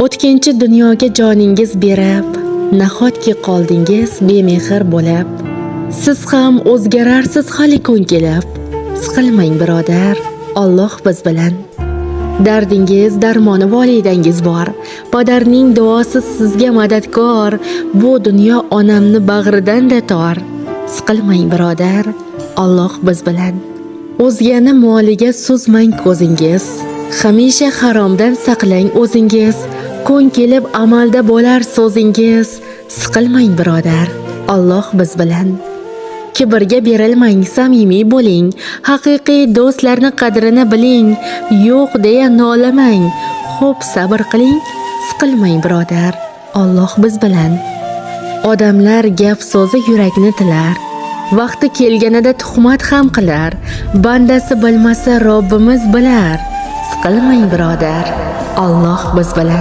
O'tkinchi dunyoga joningiz berib, nahotki qoldingiz bemehr bo'lib. Siz ham o'zgararsiz hali kun kelib. Siqilmang, birodar, Alloh biz bilan. Dardingiz darmoni volidangiz bor. Padarning duosi sizga madadkor. Bu dunyo onamni bag'ridan-da tor. Siqilmang, birodar, Alloh biz bilan. O'zgani moliga suzmang ko'zingiz. Hamisha haromdan saqlang o'zingiz. Kun kelib amalda bo'lar so'zingiz. Siqilmang, birodar, Alloh biz bilan. Kibrga berilmang, samimiy bo'ling. Haqiqiy do'stlarni qadrini biling. Yo'q deya nolamang. Xo'p, sabr qiling. Siqilmang, birodar, Alloh biz bilan. Odamlar gap so'zi yurakni tilar. Vaqti kelganida tuhmat ham qilar. Bandasi bilmasa, Robbimiz bilar. Siqilmang, birodar, Alloh biz bilan.